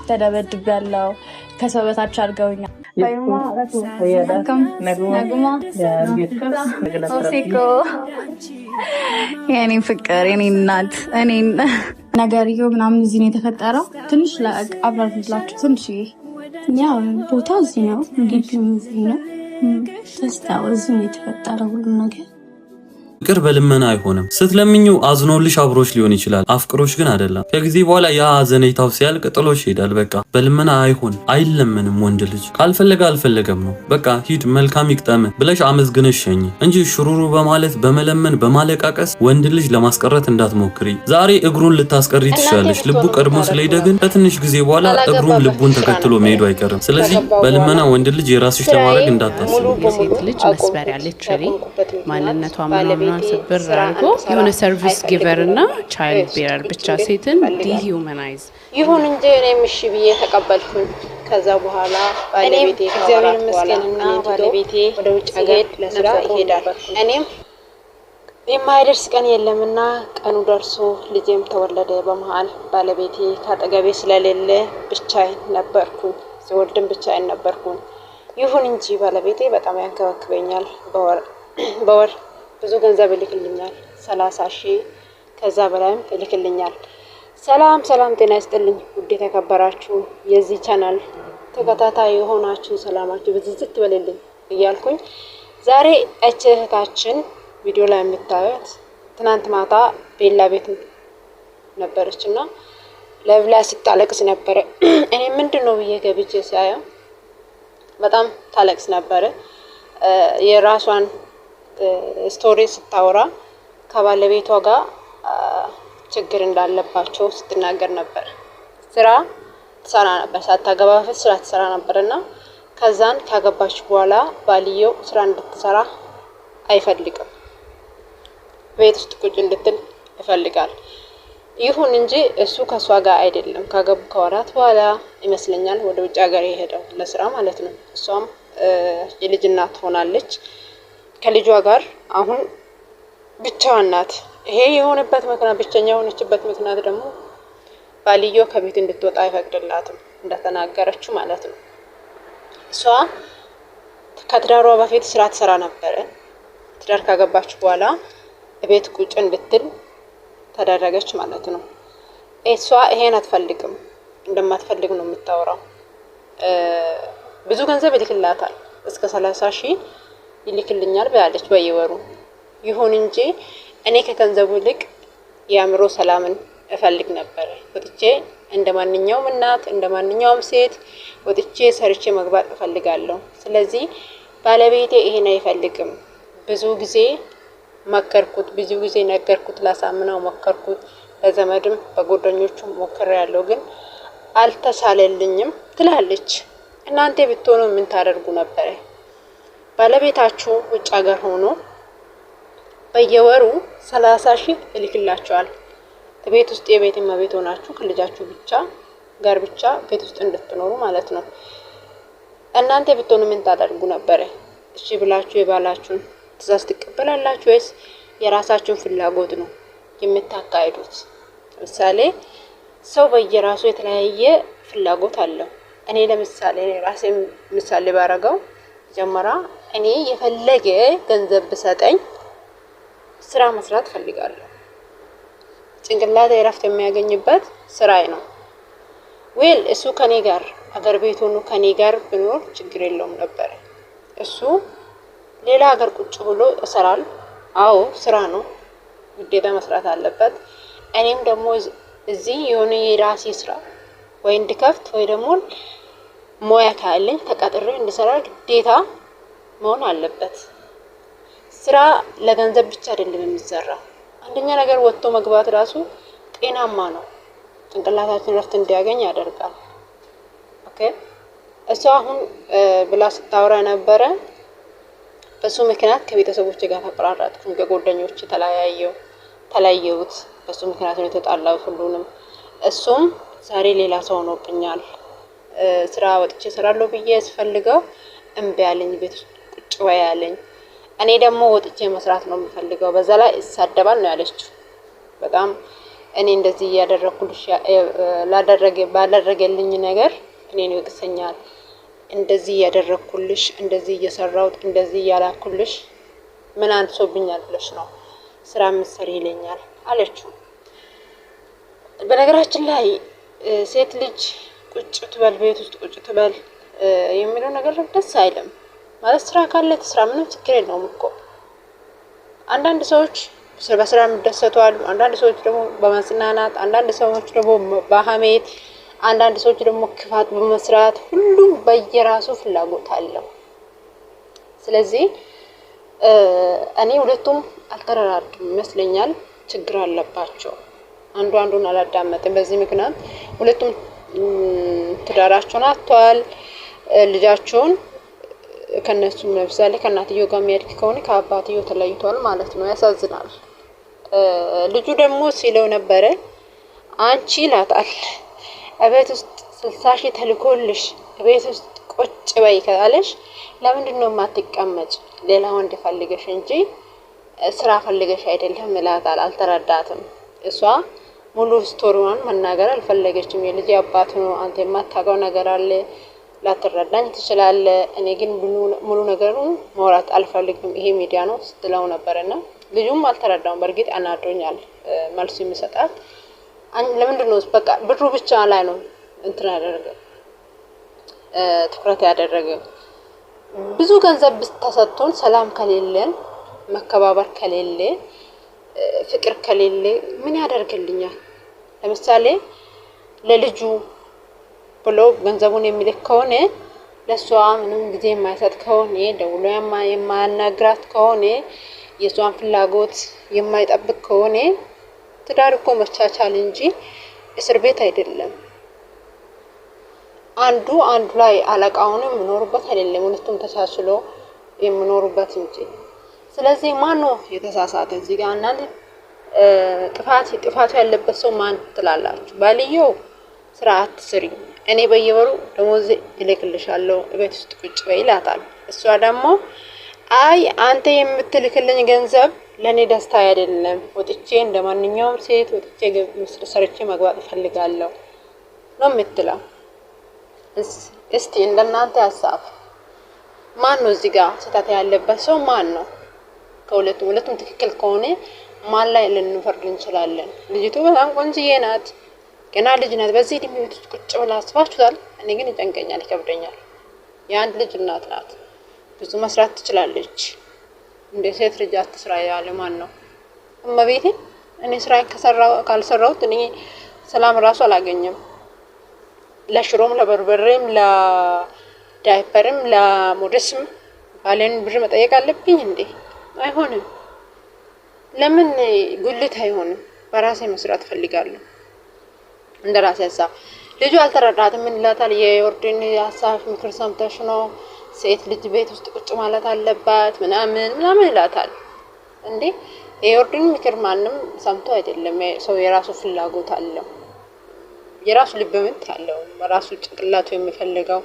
ተደበድቤያለሁ። ከሰው በታች አድርገውኛል። የኔ ፍቅር፣ የኔ እናት፣ እኔን ነገርየው ምናምን እዚህ ነው የተፈጠረው። ትንሽ አብራርላችሁ ትንሽ። ያው ቦታው እዚህ ነው፣ ግቢውም እዚህ ነው። ደስታው እዚህ ነው የተፈጠረው ሁሉ ነገር። ፍቅር በልመና አይሆንም። ስትለምኚው አዝኖልሽ አብሮሽ ሊሆን ይችላል፣ አፍቅሮሽ ግን አይደለም። ከጊዜ በኋላ ያ አዘኔታው ሲያልቅ ጥሎሽ ይሄዳል። በቃ በልመና አይሆን፣ አይለመንም። ወንድ ልጅ ካልፈለገ አልፈለገም ነው። በቃ ሂድ፣ መልካም ይግጠም ብለሽ አመስግነሽ ሸኝ እንጂ ሽሩሩ በማለት፣ በመለመን፣ በማለቃቀስ ወንድ ልጅ ለማስቀረት እንዳትሞክሪ። ዛሬ እግሩን ልታስቀሪ ትችላለሽ። ልቡ ቀድሞ ስለሄደ ግን ከትንሽ ጊዜ በኋላ እግሩም ልቡን ተከትሎ መሄዱ አይቀርም። ስለዚህ በልመና ወንድ ልጅ የራስሽ ለማድረግ እንዳታስቢ። የሴት ልጅ መስበሪያ፣ literally ማንነቷ ምናምኗን ስብር አድርጎ የሆነ service giver እና child bearer ብቻ፣ ሴትን dehumanize። ይሁን እንጂ እኔም እሺ ብዬ ተቀበልኩኝ። ከዛ በኋላ ባለቤቴ እግዚአብሔር ይመስገንና ባለቤቴ ወደ ውጭ ሀገር ለስራ ይሄዳል። እኔም የማይደርስ ቀን የለምና ቀኑ ደርሶ ልጄም ተወለደ። በመሀል ባለቤቴ ካጠገቤ ስለሌለ ብቻዬን ነበርኩኝ። ስወልድም ብቻዬን ነበርኩኝ። ይሁን እንጂ ባለቤቴ በጣም ያንከባክበኛል። በወር ብዙ ገንዘብ ይልክልኛል። 30,000 ከዛ በላይም ይልክልኛል። ሰላም ሰላም፣ ጤና ይስጥልኝ ውድ የተከበራችሁ የዚህ ቻናል ተከታታይ የሆናችሁ፣ ሰላማችሁ ብዝዝት ይበልልኝ እያልኩኝ፣ ዛሬ እች እህታችን ቪዲዮ ላይ የምታዩት ትናንት ማታ ቤላ ቤት ነበረች እና ለብላ ስታለቅስ ነበረ። እኔ ምንድን ነው ብዬ ገብቼ ሳየው በጣም ታለቅስ ነበረ። የራሷን story ስታወራ ከባለቤቷ ጋር ችግር እንዳለባቸው ስትናገር ነበር። ስራ ትሰራ ነበር፣ ሳታገባ በፊት ስራ ትሰራ ነበር እና ከዛን ካገባች በኋላ ባልየው ስራ እንድትሰራ አይፈልግም። ቤት ውስጥ ቁጭ እንድትል ይፈልጋል። ይሁን እንጂ እሱ ከእሷ ጋር አይደለም። ካገቡ ከወራት በኋላ ይመስለኛል ወደ ውጭ ሀገር የሄደው ለስራ ማለት ነው። እሷም የልጅ እናት ሆናለች። ከልጇ ጋር አሁን ብቻዋን ናት። ይሄ የሆነበት ምክንያት፣ ብቸኛ የሆነችበት ምክንያት ደግሞ ባልየው ከቤት እንድትወጣ አይፈቅድላትም፣ እንደተናገረችው ማለት ነው። እሷ ከትዳሯ በፊት ስራ ትሰራ ነበረ። ትዳር ካገባች በኋላ ቤት ቁጭ እንድትል ተደረገች ማለት ነው። እሷ ይሄን አትፈልግም፣ እንደማትፈልግ ነው የምታወራው። ብዙ ገንዘብ ይልክላታል፣ እስከ 30,000 ይልክልኛል ብላለች በየወሩ። ይሁን እንጂ እኔ ከገንዘቡ ይልቅ የአእምሮ ሰላምን እፈልግ ነበረ። ወጥቼ እንደ ማንኛውም እናት፣ እንደ ማንኛውም ሴት ወጥቼ ሰርቼ መግባት እፈልጋለሁ። ስለዚህ ባለቤቴ ይሄን አይፈልግም። ብዙ ጊዜ መከርኩት፣ ብዙ ጊዜ ነገርኩት፣ ላሳምነው ሞከርኩት፣ በዘመድም በጓደኞቹም ሞክሬያለሁ፣ ግን አልተሳለልኝም ትላለች። እናንተ ብትሆኑ ምን ታደርጉ ነበረ? ባለቤታችሁ ውጭ ሀገር ሆኖ በየወሩ 30,000 ይልክላችኋል። ቤት ውስጥ የቤት እመቤት ሆናችሁ ከልጃችሁ ብቻ ጋር ብቻ ቤት ውስጥ እንድትኖሩ ማለት ነው። እናንተ ብትሆኑ ምን ታደርጉ ነበረ? እሺ ብላችሁ የባላችሁን ትዕዛዝ ትቀበላላችሁ ወይስ የራሳችሁን ፍላጎት ነው የምታካሂዱት? ለምሳሌ ሰው በየራሱ የተለያየ ፍላጎት አለው። እኔ ለምሳሌ ራሴ ምሳሌ ባረገው፣ መጀመሪያ እኔ የፈለገ ገንዘብ ብሰጠኝ ስራ መስራት ፈልጋለሁ። ጭንቅላቴ እረፍት የሚያገኝበት ስራዬ ነው። Well፣ እሱ ከኔ ጋር አገር ቤት ሆኖ ከኔ ጋር ብኖር ችግር የለውም ነበረ። እሱ ሌላ ሀገር ቁጭ ብሎ ይሰራል። አዎ፣ ስራ ነው፣ ግዴታ መስራት አለበት። እኔም ደግሞ እዚህ የሆነ የራሴ ስራ ወይ እንድከፍት ወይ ደግሞ ሙያ ካለኝ ተቀጥሬ እንድሰራ ግዴታ መሆን አለበት። ስራ ለገንዘብ ብቻ አይደለም የሚሰራው። አንደኛ ነገር ወጥቶ መግባት ራሱ ጤናማ ነው። ጭንቅላታችን ረፍት እንዲያገኝ ያደርጋል። Okay፣ እሷ አሁን ብላ ስታወራ ነበረ። በሱ ምክንያት ከቤተሰቦች ጋር ተቆራረጥኩኝ፣ ከጓደኞች ተለያየሁት። በሱ ምክንያት ነው የተጣላሁት ሁሉንም። እሱም ዛሬ ሌላ ሰው ሆኖብኛል። ስራ ወጥቼ እሰራለሁ ብዬ ስፈልገው እምቢ አለኝ። ቤት ውስጥ ቁጭ በይ አለኝ። እኔ ደግሞ ወጥቼ መስራት ነው የምፈልገው። በዛ ላይ ይሳደባል ነው ያለችው። በጣም እኔ እንደዚህ እያደረኩልሽ ባላደረገልኝ ነገር እኔን ይወቅሰኛል። እንደዚህ እያደረኩልሽ፣ እንደዚህ እየሰራሁት፣ እንደዚህ እያላኩልሽ ምን አንሶብኛል ብለሽ ነው ስራ ምሰሪ ይለኛል አለችው። በነገራችን ላይ ሴት ልጅ ቁጭ ትበል፣ ቤት ውስጥ ቁጭ ትበል የሚለው ነገር ደስ አይልም። ማለት ስራ ካለ ትስራ፣ ምንም ችግር የለውም እኮ። አንዳንድ ሰዎች በስራ የሚደሰቱ አሉ። አንዳንድ ሰዎች ደግሞ በመጽናናት፣ አንዳንድ ሰዎች ደግሞ በሀሜት፣ አንዳንድ ሰዎች ደግሞ ክፋት በመስራት፣ ሁሉም በየራሱ ፍላጎት አለው። ስለዚህ እኔ ሁለቱም አልተረዳዱም ይመስለኛል፣ ችግር አለባቸው። አንዱ አንዱን አላዳመጥም። በዚህ ምክንያት ሁለቱም ትዳራቸውን አጥተዋል። ልጃቸውን ከነሱም ለምሳሌ ከእናትየው ጋር የሚያድግ ከሆነ ከአባትየው ተለይቷል ማለት ነው። ያሳዝናል። ልጁ ደግሞ ሲለው ነበረ አንቺ ይላታል፣ እቤት ውስጥ 60,000 ተልኮልሽ እቤት ውስጥ ቁጭ በይ ካለሽ ለምንድን ነው የማትቀመጭ? ሌላ ወንድ ፈልገሽ እንጂ ስራ ፈልገሽ አይደለም ይላታል። አልተረዳትም። እሷ ሙሉ story ዋን መናገር አልፈለገችም። የልጅ አባት ነው፣ አንተ የማታውቀው ነገር አለ፣ ላትረዳኝ ትችላለህ። እኔ ግን ሙሉ ነገሩን ማውራት አልፈልግም፣ ይሄ ሚዲያ ነው ስትለው ነበርና ልጁም አልተረዳውም። በእርግጥ አናዶኛል መልሱ የሚሰጣት ለምንድን ነው፣ በቃ ብሩ ብቻ ላይ ነው እንትን ያደረገ ትኩረት ያደረገ። ብዙ ገንዘብ ተሰጥቶን ሰላም ከሌለን፣ መከባበር ከሌለ፣ ፍቅር ከሌለ ምን ያደርግልኛል? ለምሳሌ ለልጁ ብሎ ገንዘቡን የሚልክ ከሆነ፣ ለእሷ ምንም ጊዜ የማይሰጥ ከሆነ፣ ደውሎ የማያናግራት ከሆነ፣ የእሷን ፍላጎት የማይጠብቅ ከሆነ፣ ትዳር እኮ መቻቻል እንጂ እስር ቤት አይደለም። አንዱ አንዱ ላይ አለቃ ሆኖ የሚኖሩበት አይደለም፣ ሁለቱም ተቻችሎ የሚኖሩበት እንጂ። ስለዚህ ማን ነው የተሳሳተ እዚህ ጋር? እናንተ ጥፋቱ ያለበት ሰው ማን ትላላችሁ? ባልየው ስራ አትስሪ፣ እኔ በየወሩ ደሞዝ እልክልሻለሁ፣ ቤት ውስጥ ቁጭ በይ ይላታል። እሷ ደግሞ አይ አንተ የምትልክልኝ ገንዘብ ለእኔ ደስታ አይደለም፣ ወጥቼ እንደ ማንኛውም ሴት ወጥቼ ሰርቼ መግባት እፈልጋለሁ ነው የምትለው። እስቲ እንደናንተ ሀሳብ ማን ነው እዚህ ጋር ስህተት ያለበት ሰው ማን ነው? ከሁለቱም ሁለቱም ትክክል ከሆነ ማን ላይ ልንፈርድ እንችላለን? ልጅቱ በጣም ቆንጅዬ ናት፣ ገና ልጅ ናት። በዚህ እድሜ ቤት ውስጥ ቁጭ ብላ አስባችሁታል? እኔ ግን ይጨንቀኛል፣ ይከብደኛል። የአንድ ልጅ እናት ናት፣ ብዙ መስራት ትችላለች። እንደ ሴት ልጅ አትስራ ያለ ማን ነው? እመቤቴ እኔ ስራ ካልሰራሁት እኔ ሰላም እራሱ አላገኘም። ለሽሮም፣ ለበርበሬም፣ ለዳይፐርም፣ ለሞደስም ባሌን ብር መጠየቅ አለብኝ እንዴ? አይሆንም። ለምን ጉልት አይሆንም? በራሴ መስራት እፈልጋለሁ። እንደ ራሴ ሀሳብ ልጁ አልተረዳትም። ምን ይላታል? የዮርድን ሀሳብ ምክር ሰምተሽ ነው ሴት ልጅ ቤት ውስጥ ቁጭ ማለት አለባት ምናምን ምናምን ይላታል። እንዴ የዮርድን ምክር ማንም ሰምቶ አይደለም። ሰው የራሱ ፍላጎት አለው፣ የራሱ ልብ ምት አለው፣ በራሱ ጭንቅላቱ የሚፈልገው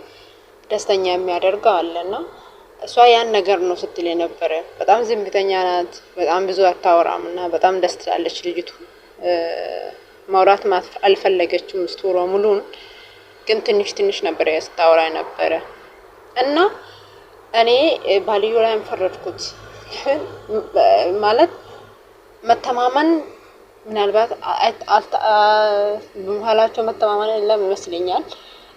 ደስተኛ የሚያደርገው አለና እሷ ያን ነገር ነው ስትል የነበረ። በጣም ዝምተኛ ናት። በጣም ብዙ አታወራም እና በጣም ደስ ትላለች ልጅቱ። ማውራት አልፈለገችም story ሙሉን፣ ግን ትንሽ ትንሽ ነበረ ስታወራ ነበረ። እና እኔ ባልዮ ላይ ፈረድኩት ማለት መተማመን ምናልባት በመሀላቸው መተማመን የለም ይመስለኛል።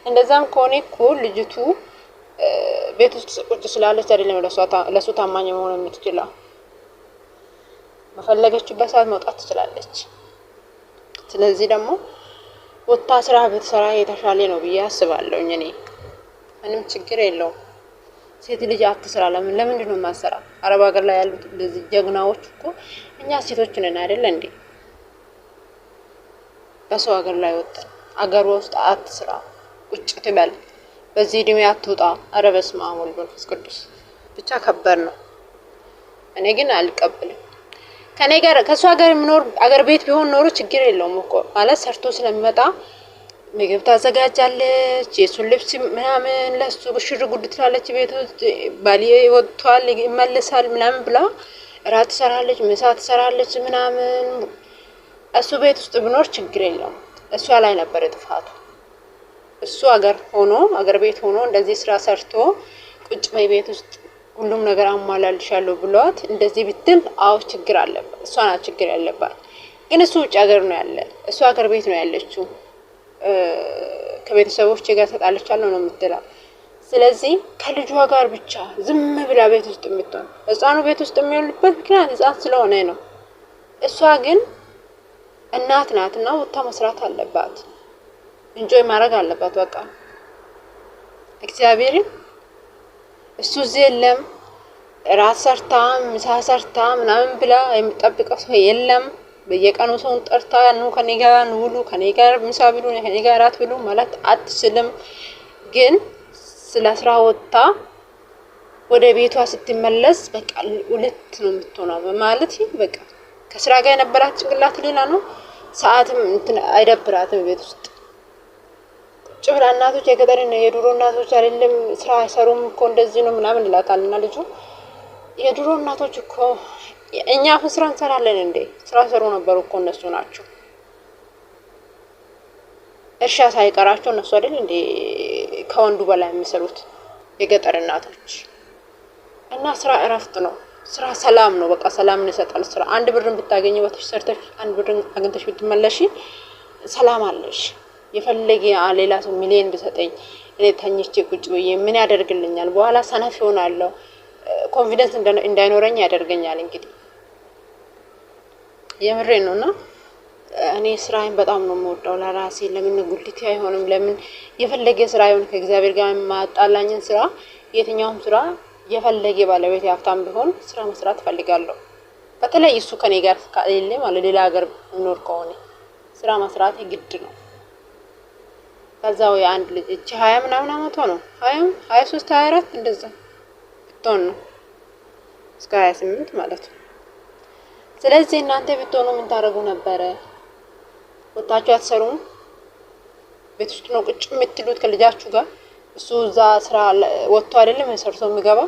እንደዛም ከሆነ እኮ ልጅቱ ቤት ውስጥ ቁጭ ስላለች አይደለም ለእሱ ታማኝ መሆን የምትችለው። በፈለገችበት ሰዓት መውጣት ትችላለች። ስለዚህ ደግሞ ወጥታ ስራ ብትሰራ የተሻለ ነው ብዬ አስባለሁኝ። እኔ ምንም ችግር የለውም። ሴት ልጅ አትስራ ለምን ለምንድን ነው የማትሰራ? አረብ ሀገር ላይ ያሉት እንደዚህ ጀግናዎች እኮ እኛ ሴቶች ነን አይደለ እንዴ? በሰው ሀገር ላይ ወጥተን አገሯ ውስጥ አትስራ፣ ቁጭ ትበል፣ በዚህ እድሜ አትውጣ። ኧረ በስመ አብ ወወልድ ወመንፈስ ቅዱስ። ብቻ ከባድ ነው። እኔ ግን አልቀበልም። ከኔ ጋር ከእሷ ጋር የሚኖር አገር ቤት ቢሆን ኖሮ ችግር የለውም እኮ፣ ማለት ሰርቶ ስለሚመጣ ምግብ ታዘጋጃለች፣ የእሱን ልብስ ምናምን ለሱ ሽር ጉድ ትላለች። ቤት ውስጥ ባሌ ወጥቷል ይመለሳል ምናምን ብላ እራት ትሰራለች፣ ምሳ ትሰራለች ምናምን። እሱ ቤት ውስጥ ቢኖር ችግር የለውም። እሷ ላይ ነበር ጥፋቱ። እሱ አገር ሆኖ አገር ቤት ሆኖ እንደዚህ ስራ ሰርቶ ቁጭ በይ ቤት ውስጥ ሁሉም ነገር አሟላልሻለሁ ብሏት እንደዚህ ብትል፣ አዎ ችግር አለባት፣ እሷ ናት ችግር ያለባት። ግን እሱ ውጭ ሀገር ነው ያለ፣ እሱ ሀገር ቤት ነው ያለችው። ከቤተሰቦቼ ጋር ተጣልቻለሁ ነው የምትለው። ስለዚህ ከልጇ ጋር ብቻ ዝም ብላ ቤት ውስጥ የምትሆን፣ ህፃኑ ቤት ውስጥ የሚውልበት ምክንያት ህፃን ስለሆነ ነው። እሷ ግን እናት ናት እና ወጥታ መስራት አለባት፣ enjoy ማድረግ አለባት። በቃ እግዚአብሔርን እሱ እዚህ የለም። እራት ሰርታ ምሳ ሰርታ ምናምን ብላ የምጠብቀው ሰው የለም። በየቀኑ ሰውን ጠርታ ኑ ከኔ ጋር ውሉ፣ ከኔ ጋር ምሳ ብሉ፣ ከኔ ጋር እራት ብሉ ማለት አትችልም። ግን ስለ ስራ ወጥታ ወደ ቤቷ ስትመለስ በቃ ሁለት ነው የምትሆነው። ማለት በቃ ከስራ ጋር የነበራት ጭንቅላት ሌላ ነው። ሰዓትም እንትን አይደብራትም። ቤት ውስጥ ቁጭ ብላ እናቶች የገጠር የድሮ እናቶች አይደለም ስራ አይሰሩም እኮ እንደዚህ ነው ምናምን ይላታል። እና ልጁ የድሮ እናቶች እኮ እኛ አሁን ስራ እንሰራለን እንዴ? ስራ ሰሩ ነበሩ እኮ እነሱ ናቸው። እርሻ ሳይቀራቸው እነሱ አይደል እንዴ ከወንዱ በላይ የሚሰሩት የገጠር እናቶች። እና ስራ እረፍት ነው። ስራ ሰላም ነው። በቃ ሰላምን ይሰጣል ስራ። አንድ ብርን ብታገኝ ወጥተሽ ሰርተሽ አንድ ብርን አግኝተሽ ብትመለሺ ሰላም አለሽ። የፈለገ ሌላ ሰው ሚሊዮን ቢሰጠኝ እኔ ተኝቼ ቁጭ ብዬ ምን ያደርግልኛል? በኋላ ሰነፍ ይሆናለሁ። Confidence እንዳይኖረኝ ያደርገኛል። እንግዲህ የምሬ ነው። እና እኔ ስራዬን በጣም ነው የምወደው። ለራሴ ለምን ጉልቴ አይሆንም? ለምን የፈለገ ስራ ይሆን ከእግዚአብሔር ጋር የማያጣላኝን ስራ፣ የትኛውም ስራ፣ የፈለገ ባለቤት ሀብታም ቢሆን ስራ መስራት እፈልጋለሁ። በተለይ እሱ ከኔ ጋር ከሌለ ማለት ሌላ ሀገር ኖር ከሆነ ስራ መስራት ግድ ነው። ከዛው የአንድ ልጅ እቺ 20 ምናምን አመቷ ነው፣ 23 24 እንደዛ ብትሆን ነው፣ እስከ 28 ማለት ነው። ስለዚህ እናንተ ብትሆኑ ምን ታደርጉ ነበረ? ወጣችሁ አትሰሩም? ቤት ውስጥ ነው ቁጭ የምትሉት ከልጃችሁ ጋር? እሱ እዛ ስራ ወጥቶ አይደለም ሰርቶ የሚገባ?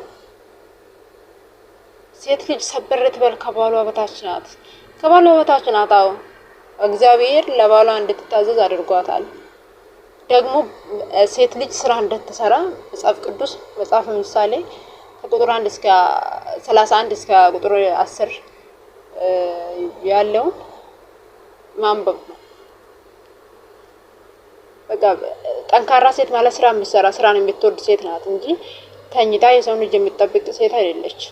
ሴት ልጅ ሰበር ትበል፣ ከባሏ በታች ናት፣ ከባሏ በታች ናት። አዎ እግዚአብሔር ለባሏ እንድትታዘዝ አድርጓታል። ደግሞ ሴት ልጅ ስራ እንድትሰራ መጽሐፍ ቅዱስ መጽሐፍ ምሳሌ ከቁጥር 1 እስከ 31 እስከ ቁጥር 10 ያለውን ማንበብ ነው። በቃ ጠንካራ ሴት ማለት ስራ የምትሰራ፣ ስራን የምትወድ ሴት ናት እንጂ ተኝታ የሰውን ልጅ የምትጠብቅ ሴት አይደለች።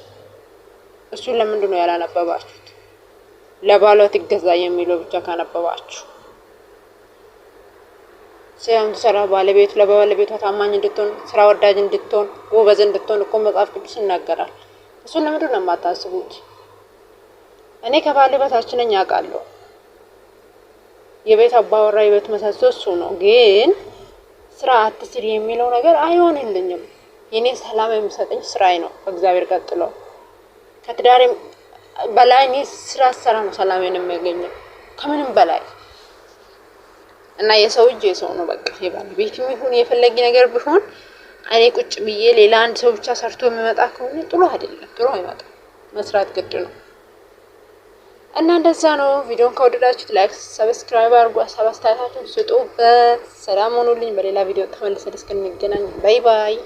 እሱን ለምንድን ነው ያላነበባችሁት? ለባሏ ትገዛ የሚለው ብቻ ካነበባችሁ ስራውን ትሰራ፣ ባለቤቱ ለባለቤቷ ታማኝ እንድትሆን፣ ስራ ወዳጅ እንድትሆን፣ ጎበዝ እንድትሆን እኮ መጽሐፍ ቅዱስ ይናገራል። እሱን ለምንድን ነው የማታስቡት? እኔ ከባሌ በታች ነኝ አውቃለሁ። የቤት አባወራ የቤት ምሰሶ እሱ ነው። ግን ስራ አትስሪ የሚለው ነገር አይሆንልኝም። የኔ ሰላም የሚሰጠኝ ስራዬ ነው ከእግዚአብሔር ቀጥሎ። ከትዳሬም በላይ እኔ ስራ ስሰራ ነው ሰላሜን የሚያገኘው ከምንም በላይ። እና የሰው እጅ የሰው ነው። በቃ የባለቤትም ይሁን የፈለጊ ነገር ቢሆን እኔ ቁጭ ብዬ ሌላ አንድ ሰው ብቻ ሰርቶ የሚመጣ ከሆነ ጥሩ አይደለም፣ ጥሩ አይመጣም። መስራት ግድ ነው። እና እንደዛ ነው። ቪዲዮን ከወደዳችሁት like፣ subscribe አድርጉ። ሀሳብ አስተያየታችሁን ስጡበት። ሰላም ሆኑልኝ። በሌላ ቪዲዮ ተመልሰን እስክንገናኝ bye bye።